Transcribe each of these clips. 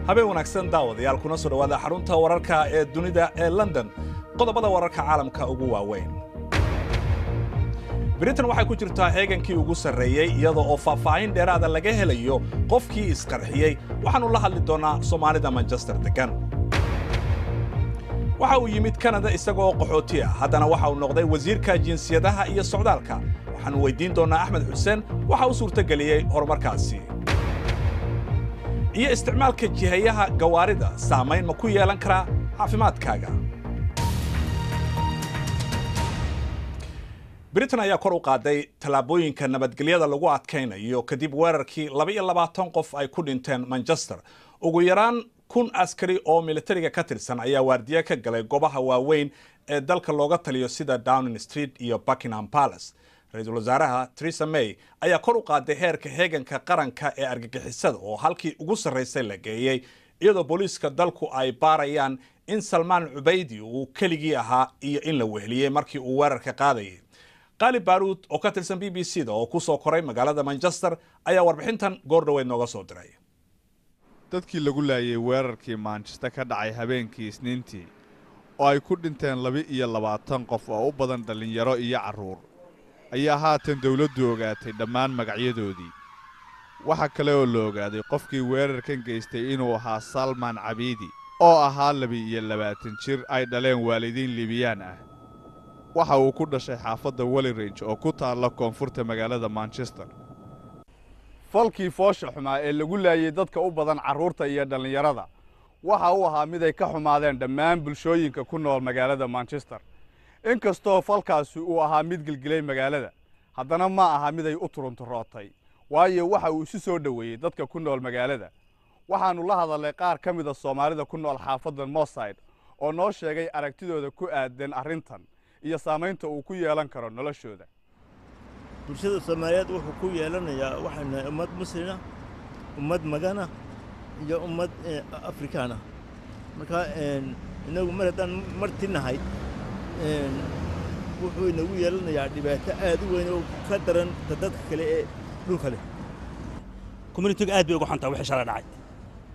Habeen wanaagsan daawadayaal, kuna soo dhawaada xarunta wararka ee dunida ee London. Qodobada wararka caalamka ugu waaweyn: Britain waxay ku jirtaa heegankii ugu sarreeyey, iyada oo faahfaahin dheeraada laga helayo qofkii isqarxiyey. Waxaannu la hadli doonaa Soomaalida Manchester degan. Waxa uu yimid Kanada isagoo qaxooti ah, haddana waxa uu noqday wasiirka jinsiyadaha iyo socdaalka. Waxaannu weydiin doonaa Axmed Xuseen waxa uu suurtageliyey horumarkaasi. Iyo isticmaalka jihayaha gawaarida saamayn ma ku yeelan karaa caafimaadkaaga? Britain ayaa kor u qaaday tallaabooyinka nabadgelyada lagu adkaynayo kadib weerarkii 22 qof ay ku dhinteen Manchester. Ugu yaraan 1000 askari oo militariga ka tirsan ayaa waardiye ka galay goobaha waaweyn ee dalka looga taliyo, sida Downing Street iyo Buckingham Palace. Ra-iisul wasaaraha Theresa May ayaa kor u qaaday heerka heeganka qaranka ee argagixisada oo halkii ugu sarraysay la geeyey, iyadoo booliiska dalku ay baarayaan in Salmaan Cubaydi uu keligii ahaa iyo in la weheliyey markii uu weerarka qaadayay. Qaali Baaruud oo ka tirsan BBC da oo ku soo koray magaalada Manchester ayaa warbixintan goor dhaweyd nooga soo diray. Dadkii lagu laayay weerarkii Manchester ka dhacay habeenkii Isniintii oo ay ku dhinteen 22 qof oo u badan dhallinyaro iyo carruur ayaa haatan dawladdu ogaatay dhammaan magacyadoodii. Waxaa kale oo la ogaaday qofkii weerarkan geystay inuu ahaa Salmaan Cabiidi oo ahaa 22 jir ay dhaleen waalidiin Liibiyaan ah. Waxa uu ku dhashay xaafadda Wellyrange oo ku taalla koonfurta magaalada Manchester. Falkii foosha xumaa ee lagu laayey dadka u badan carruurta iyo dhallinyarada waxa uu ahaa mid ay ka xumaadeen dhammaan bulshooyinka ku nool magaalada Manchester. Inkastoo falkaasi uu ahaa mid gilgilay magaalada, haddana ma aha mid ay u turunturootay, waayo waxa uu isu soo dhoweeyey dadka ku nool magaalada. Waxaannu la hadalnay qaar ka mida Soomaalida ku nool xaafadda Mosside oo noo sheegay aragtidooda ku aadan arrintan iyo saamaynta uu ku yeelan karo noloshooda. Bulshada Soomaaliyeed wuxuu ku yeelanayaa, waxaynu nahay ummad Muslina, ummad magana iyo ummad Afrikaana. Marka inagu mar haddaan marti nahay, wuxuu inagu yeelanayaa dhibaato aad u weyn oo ka daran ta dadka kale ee dhulka leh. Communityga aad bay uga xuntaa wixii shalay dhacay.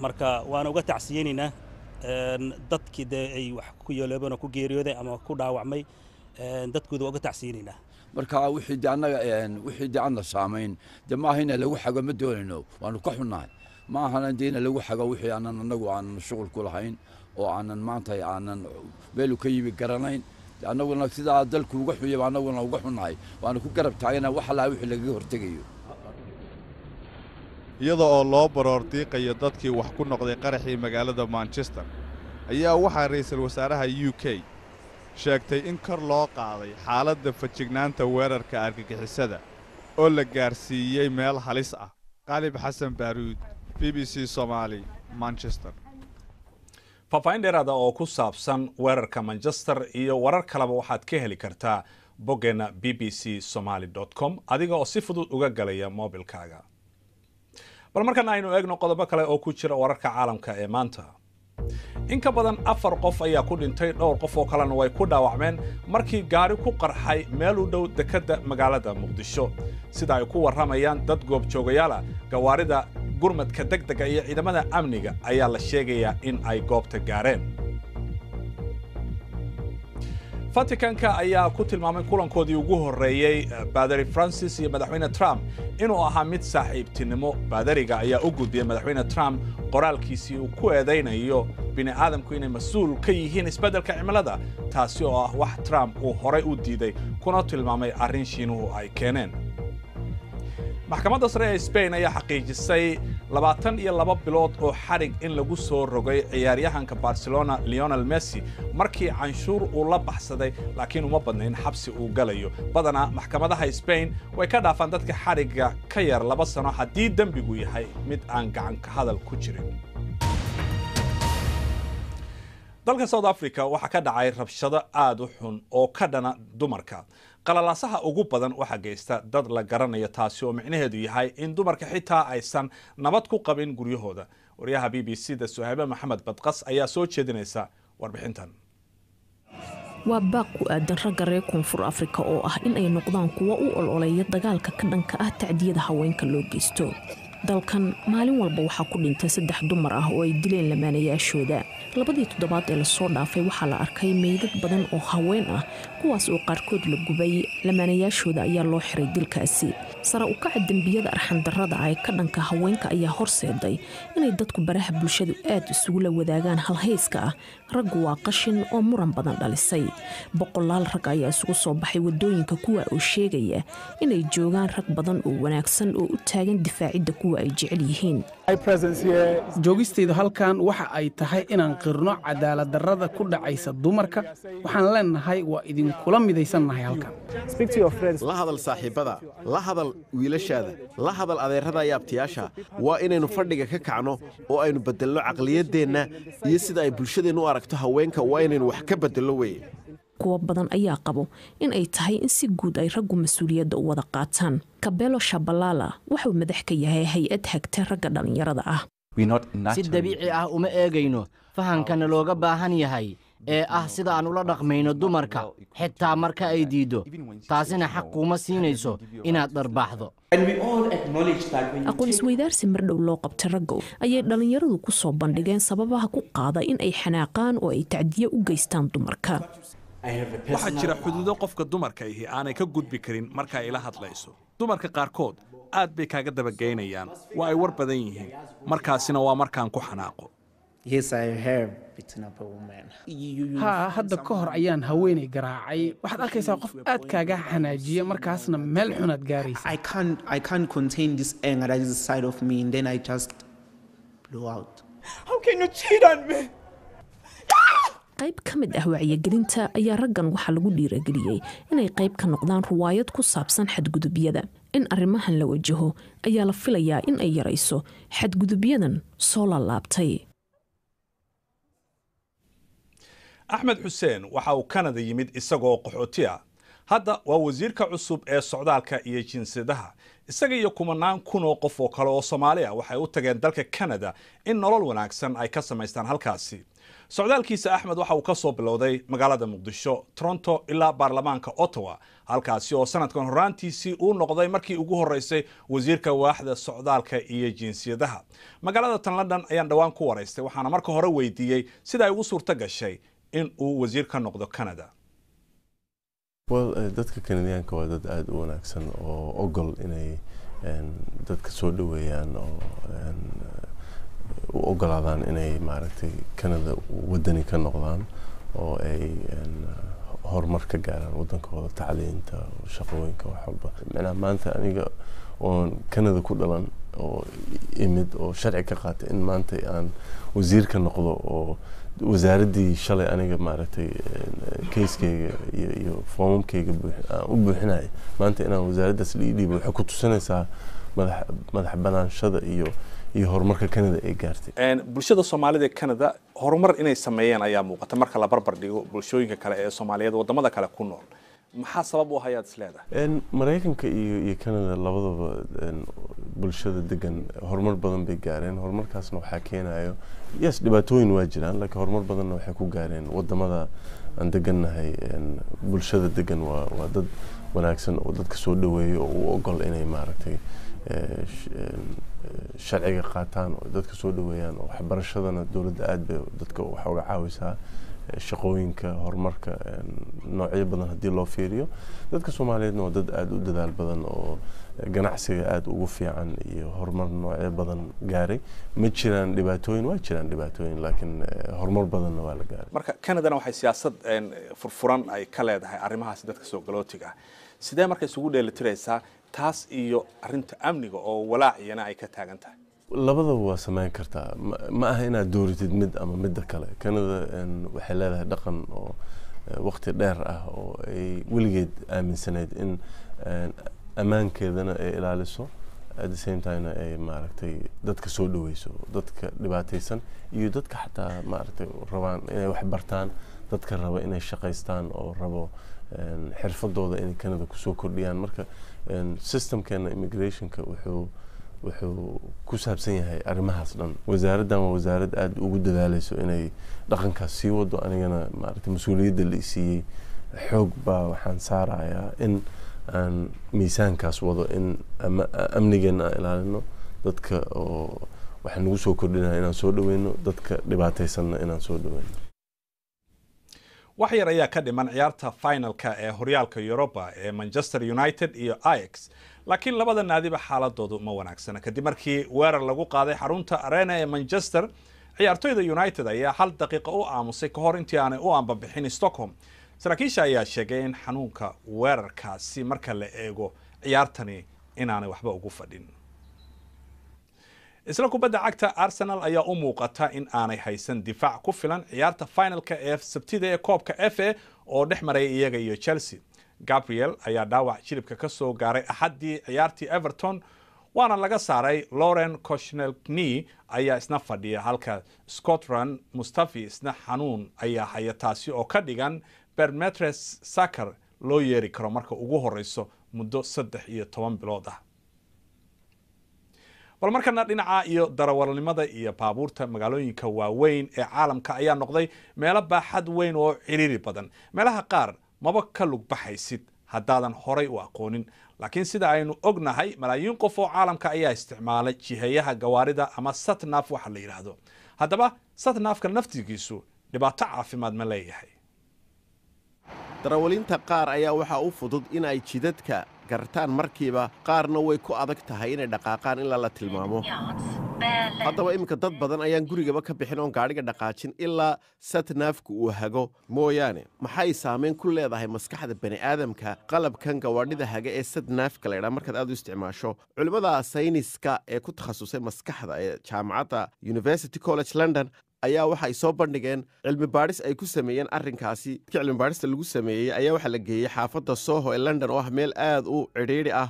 Marka waana uga tacsiyeynaynaa dadkii dee ay wax ku yeeloobeen oo ku geeriyooday ama ku dhaawacmay. Dadkooda waa uga tacsiyeynaynaa. Marka wixii de annaga wixii de anna saamayn de maaha ina lagu xago, ma doonayno, waanu ka xunnahay. Ma ahana de ina lagu xago wixii aanan annagu aanan shuqul ku lahayn oo aanan maanta aanan meelu ka yimi garanayn. Annaguna sidaa dalku uga xunyaba annaguna uga xunnahay, waanu ku garab taagana wax allaa wixii lagaga hortegayo. Iyada oo loo baroor diiqayo dadkii wax ku noqday qaraxii magaalada Manchester ayaa waxaa ra'iisul wasaaraha UK sheegtay in kor loo qaaday xaaladda fajignaanta weerarka argagixisada oo la gaarsiiyey meel halis ah. Qaalib Xasan Baaruud, BBC Soomaali, Manchester. Faahfaahin dheeraada oo ku saabsan weerarka Manchester iyo warar kaleba waxaad ka heli kartaa boggeena bbcsomaly.com, adiga oo si fudud uga galaya moobilkaaga. Bal markana aynu eegno qodobo kale oo ku jira wararka caalamka ee maanta. In ka badan afar qof ayaa ku dhintay, dhowr qof oo kalena way ku dhaawacmeen markii gaari ku qarxay meel u dhow dekedda magaalada Muqdisho, sida ay ku warramayaan dad goobjoogayaal ah. Gawaarida gurmadka degdega iyo ciidamada amniga ayaa la sheegayaa in ay goobta gaareen. Vaticanka ayaa ku tilmaamay kulankoodii ugu horreeyey Baadari Francis iyo Madaxweyne Trump inuu ahaa mid saaxiibtinimo. Baadariga ayaa u gudbiyey Madaxweyne Trump qoraalkiisii uu ku eedaynayo bini aadamku inay mas-uul ka yihiin isbeddelka cimilada, taasi oo ah wax Trump uu horay u diiday kuna tilmaamay arrin Shiinuhu ay keeneen. Maxkamadda sare ee Spain ayaa xaqiijisay 22 bilood oo xadhig in lagu soo rogay ciyaaryahanka Barcelona Lionel Messi markii canshuur uu la baxsaday, laakiin uma badna in xabsi uu galayo. Badanaa maxkamadaha Spain way ka dhaafaan dadka xadhigga ka yar 2 sano haddii dembigu yahay mid aan gacan ka hadal ku jirin. Dalka South Africa waxaa ka dhacay rabshado aada u xun oo ka dhana dumarka. Qalalaasaha ugu badan waxaa geysta dad la garanayo, taasi oo micnaheedu yahay in dumarka xitaa aysan nabad ku qabin guryahooda. Waryaha BBC da Suhaybe Maxamed Badqas ayaa soo jeedinaysa warbixintan. Waa baaq ku aadan ragga reer Koonfur Afrika oo ah in ay noqdaan kuwo u ololeeya dagaalka ka dhanka ah tacdiyada haweenka loo geysto. Dalkan maalin walba waxaa ku dhintay 3 dumar ah oo ay dileen lamaanayaashooda. 2dii toddobaad ee lasoo dhaafay waxaa la arkay meydad badan oo haween ah, kuwaas oo qaarkood la gubay. Lamaanayaashooda ayaa loo xiray dilkaasi. Sare u kaca dembiyada arxandarrada ah ee ka dhanka haweenka ayaa horseeday inay dadku baraha bulshadu aad isugula wadaagaan halhayska ah "Raggu waa qashin", oo muran badan dhalisay. Boqolaal rag ayaa isugu soo baxay wadooyinka, kuwa oo sheegaya inay joogaan rag badan oo wanaagsan oo u taagan difaacidda kuwa ay jecel yihiin. Joogistaydu halkan waxa ay tahay inaan qirno cadaaladdarrada ku dhacaysa dumarka. Waxaan leenahay, waa idinkula midaysannahay halkan. La hadal saaxiibbada, la hadal wiilashaada, la hadal adeerrada iyo abtiyaasha. Waa inaynu fadhiga ka kacno oo aynu beddelno caqliyaddeenna iyo sida ay bulshadeennu u aragto haweenka. Waa inaynu wax ka beddello weye. Kuwo badan ayaa qabo in ay tahay in si guud ay raggu mas-uuliyadda u wada qaataan. Kabelo Shabalala waxauu madax ka yahay hay-ad hagta ragga dhallinyarada ah. Si dabiici ah uma eegayno fahankana looga baahan yahay ee ah sida aan ula dhaqmayno dumarka, xitaa marka ay diiddo. Taasina xaq kuuma siinayso inaad dharbaaxdo. Aqoon isweydaarsi mardhow loo qabtay ragga ayay dhallinyaradu ku soo bandhigeen sababaha ku qaada in ay xanaaqaan oo ay tacdiyo u geystaan dumarka. Waxaa jira xuduudo qofka dumarka ihi aanay ka gudbi karin marka ay la hadlayso. Dumarka qaarkood aad bay kaaga dabageynayaan, waa ay war badan yihiin, markaasina waa markaan ku xanaaqo. Haa, hadda ka hor ayaan haweenay garaacay. Waxaad arkaysaa qof aad kaaga xanaajiya, markaasna meel xunaad gaaraysa. I can't I can't contain this anger that is inside of me, and then I just blow out. How can you cheat on me? Qayb ka mid ah wacyigelinta ayaa raggan waxaa lagu dhiirageliyey inay qayb ka noqdaan ruwaayad ku saabsan xadgudubyada. In arrimahan la wajaho ayaa la filayaa in ay yarayso xadgudubyadan soo laalaabtay. Axmed Xuseen waxa uu Kanada yimid isagoo qaxooti ah. Hadda waa wasiirka cusub ee socdaalka iyo jinsiyadaha. Isaga iyo kumanaan kun oo qof oo kale oo Soomaali ah waxay u tageen dalka Canada in nolol wanaagsan ay ka samaystaan halkaasi. Socdaalkiisa Axmed waxa uu ka soo bilowday magaalada Muqdisho, Toronto ilaa baarlamaanka Ottawa, halkaasi oo sanadkan horaantiisii uu noqday markii ugu horeysay wasiirka waaxda socdaalka iyo jinsiyadaha. Magaalada tan London ayaan dhowaan ku waraystay, waxaana marka hore weydiiyey sida ay ugu suurto gashay in uu wasiir ka noqdo Canada. Well, dadka Kanadiyaanka waa dad aada u wanaagsan oo ogol inay dadka soo dhoweeyaan oo u ogolaadaan inay, maaragtay, Canada wadani ka noqdaan oo ay horumar ka gaaraan wadankooda, tacliinta, shaqooyinka, wax walba. Macnaha maanta aniga oon Canada ku dhalan oo imid oo sharci ka qaatay, in maanta aan wasiir ka noqdo oo wasaaraddii shalay aniga, maaragtay, kayskayga iyo foomamkayga aan u buuxinaya, maanta inaan wasaaraddaas la ii dhiibo, waxay ku tusinaysaa madax banaanshada iyo horumarka Canada ay gaartay. Bulshada Soomaalida ee Canada horumar inay sameeyeen ayaa muuqata marka la barbar dhigo bulshooyinka kale ee Soomaaliyeed wadamada kale ku nool. Maxaa sabab u hayaad is leedahay? Maraykanka iyo Canada labadaba bulshada degan horumar badan bay gaareen. Horumarkaasna waxaa keenayo, yes, dhibaatooyin waa jiraan, laakiin horumar badanna waxay ku gaareen. Wadamada aan degannahay bulshada degan waa dad wanaagsan oo dadka soo dhaweeyo oo u ogol inay, maaragtay, sharciga qaataan oo dadka soo dhaweeyaan, oo waxbarashadana dowladda aad bay dadka wax uga caawisaa, shaqooyinka, horumarka noocyo badan haddii loo fiiriyo. Dadka Soomaaliyeedna waa dad aada u dadaal badan oo ganacsiga aada ugu fiican iyo horumar noocyo badan gaaray. Ma jiraan dhibaatooyin? Waa jiraan dhibaatooyin, laakiin horumar badanna waa la gaaray. Marka Canadana waxay siyaasad furfuran ay ka leedahay arrimahaasi dadka soo galootiga ah. Sidee marka isugu dheelitiraysaa taas iyo arrinta amniga oo walaaciyana ay ka taagan tahay? Labadaba waa sameyn kartaa. Ma aha inaad dooratid mid ama midda kale. Canada waxay leedahay dhaqan oo waqti dheer ah oo ay weligeed aaminsaneyd in ammaankeedana ay ilaaliso, at the same time ay, maaragtay, dadka soo dhaweyso, dadka dhibaataysan iyo dadka xataa, maaragtay, rabaan inay wax bartaan, dadka raba inay shaqaystaan oo rabo xirfadooda inay Canada kusoo kordhiyaan. Marka systemkeena immigrationka wuxuu ku saabsan yahay arrimahaas dhan. Wasaaraddan waa wasaarad aada ugu dadaaleyso inay dhaqankaas sii wado. Anigana, maaragtay, mas-uuliyadda la isiiyey xoog baa waxaan saarayaa in aan miisaankaas wado, in amnigeena aan ilaalino, Dadka oo waxaa nagu soo kordhinaya inaan soo dhaweyno, dadka dhibaataysanna inaan soo dhaweyno. Wax yar ayaa ka dhiman ciyaarta finalka ee horyaalka Europa ee Manchester United iyo Ajax, laakiin labada naadiba xaaladoodu ma wanaagsana kadib markii weerar lagu qaaday xarunta Arena ee Manchester. Ciyaartoyda United ayaa 1 daqiiqa u aamusay ka hor intii aanay u ambabixin Stockholm. Saraakiisha ayaa sheegay in xanuunka weerarkaasi marka la eego ciyaartani inaanay waxba ugu fadhin. Isla kubadda cagta, Arsenal ayaa u muuqata in aanay haysan difaac ku filan ciyaarta finalka ee Sabtida ee koobka FA oo dhex maraya iyaga iyo Chelsea. Gabriel ayaa dhaawac jilibka ka soo gaaray Axaddii ciyaartii Everton, waana laga saaray. Laurent Koscielny ayaa isna fadhiya, halka Shkodran Mustafi isna xanuun ayaa haya, taasi oo ka dhigan Per Mertesacker loo yeeri karo marka ugu horeyso muddo 13 bilood ah. Bal markana dhinaca iyo darawalnimada iyo baabuurta. Magaalooyinka waaweyn ee caalamka ayaa noqday meelo baaxad weyn oo ciriiri badan. Meelaha qaar maba ka lug baxaysid haddaadan horay u aqoonin. Laakiin sida aynu ognahay, malaayiin qof oo caalamka ayaa isticmaalay jiheeyaha gawaarida ama satnav waxa la yidhaahdo. Haddaba satnavka naftigiisu dhibaato caafimaad ma leeyahay? Darawaliinta qaar ayaa waxaa u fudud in ay jidadka gartaan markiiba, qaarna way ku adag tahay inay dhaqaaqaan ilaa la tilmaamo. Haddaba iminka dad badan ayaan gurigaba ka bixin oon gaadhiga dhaqaajin ilaa satnavku uu hago mooyaane. Maxay saamayn ku leedahay maskaxda bani'aadamka qalabkan gawaadhida haga ee satnavka la ydhaa markaad aad u isticmaasho? Culimmada sayniska ee ku takhasusay maskaxda ee jaamacadda University College London ayaa waxa ay soo bandhigeen cilmi baadhis ay ku sameeyeen arrinkaasi. Cilmi baadhista lagu sameeyey ayaa waxaa la geeyey xaafadda Soho ee London, oo ah meel aad u cidhiidhi ah.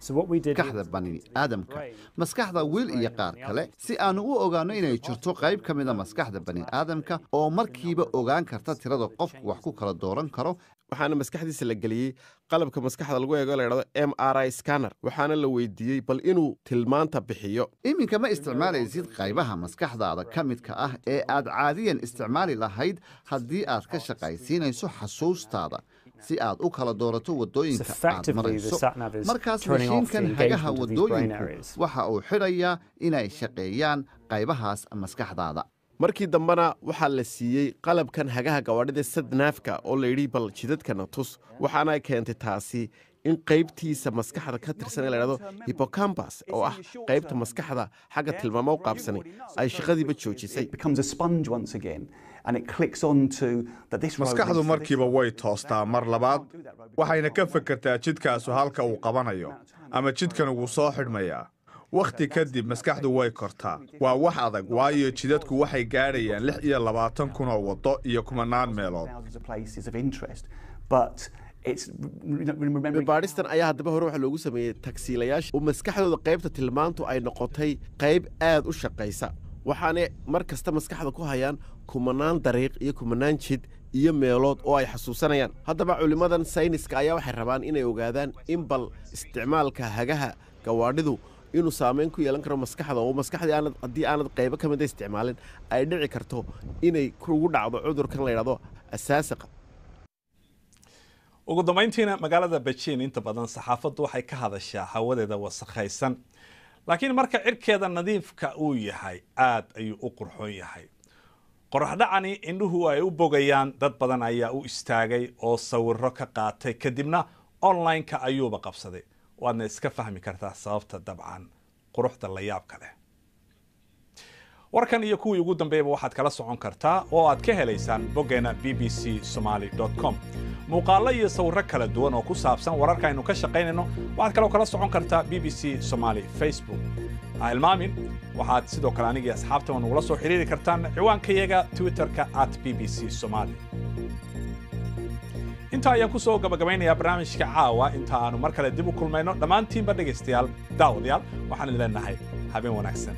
Maskaxda bani aadamka, maskaxda wiil iyo qaar kale, si aanu u ogaanno inay jirto qayb ka mida maskaxda bani aadamka oo markiiba ogaan karta tirada qofku wax ku kala dooran karo. Waxaana maskaxdiisa la geliyey qalabka maskaxda lagu eego la ydhahdo MRI scanner, waxaana la weydiiyey bal inuu tilmaanta bixiyo. Iminka ma isticmaalaysid qaybaha maskaxdaada ka midka ah ee aad caadiyan isticmaali lahayd haddii aad ka shaqaysiinayso xasuustaada si aad u kala doorato waddooyinka aad marayso. Markaas mashiinkan hagaha waddooyinku waxa uu xidhayaa inay shaqeeyaan qaybahaas maskaxdaada. Markii dambena waxaa la siiyey qalabkan hagaha gawaadhida satnavka oo layidhi bal jidadkana tus, waxaana keentay taasi in qaybtiisa maskaxda ka tirsan ee la ydhahdo hippocampus, oo ah qaybta maskaxda xagga tilmaamo u qaabsanay, ay shaqadiiba joojisay. Maskaxdu markiiba way toostaa mar labaad, waxayna ka fekertaa jidkaasu halka uu qabanayo ama jidkan wuu soo xidhmayaa. Wakhti kadib maskaxdu way kortaa. Waa wax adag, waayo jidadku waxay gaadhayaan 26,000 oo waddo iyo kumanaan meelood. Baadhistan ayaa haddaba hore waxaa loogu sameeyey tagsiilayaasha oo maskaxdooda qaybta tilmaantu ay noqotay qayb aad u shaqaysa, waxaanay mar kasta maskaxda ku hayaan kumanaan dariiq iyo kumanaan jid iyo meelood oo ay xasuusanayaan. Haddaba culimmadan sayniska ayaa waxay rabaan inay ogaadaan in bal isticmaalka hagaha gawaadhidu inuu saamayn ku yeelan karo maskaxda, oo maskaxdii aanad haddii aanad qaybo ka mida isticmaalin ay dhici karto inay kugu dhacdo cudurkan la yidhahdo asaasaqa. Ugu dambayntiina, magaalada Beijing inta badan saxaafaddu waxay ka hadashaa hawadeeda wasakhaysan, laakiin marka cirkeeda nadiifka uu yahay aad ayuu u qurxoon yahay. Qorax dhacani indhuhu ay u bogayaan. Dad badan ayaa u istaagay oo sawiro ka qaatay, kadibna online-ka ayuuba qabsaday. Waadna iska fahmi kartaa sababta, dabcan quruxda la yaabka leh. Warkan iyo kuwii ugu dambeeyaba waxaad kala socon kartaa oo aad ka helaysaan boggeena bbcsomaly.com. Muuqaallo iyo sawirro kala duwan oo ku saabsan wararka aynu ka shaqaynayno waxaad kaloo kala socon kartaa BBC Somali Facebook. Ha hilmaamin, waxaad sidoo kale anigii asxaabta nagula soo xiriiri kartaan ciwaankayaga Twitterka @BBCSomali. Intaa ayaan ku soo gabagabaynayaa barnaamijka caawa. Inta aanu mar kale dib u kulmayno, dhammaantiinba dhegaystayaal, daawadayaal, waxaan idin leenahay habeen wanaagsan.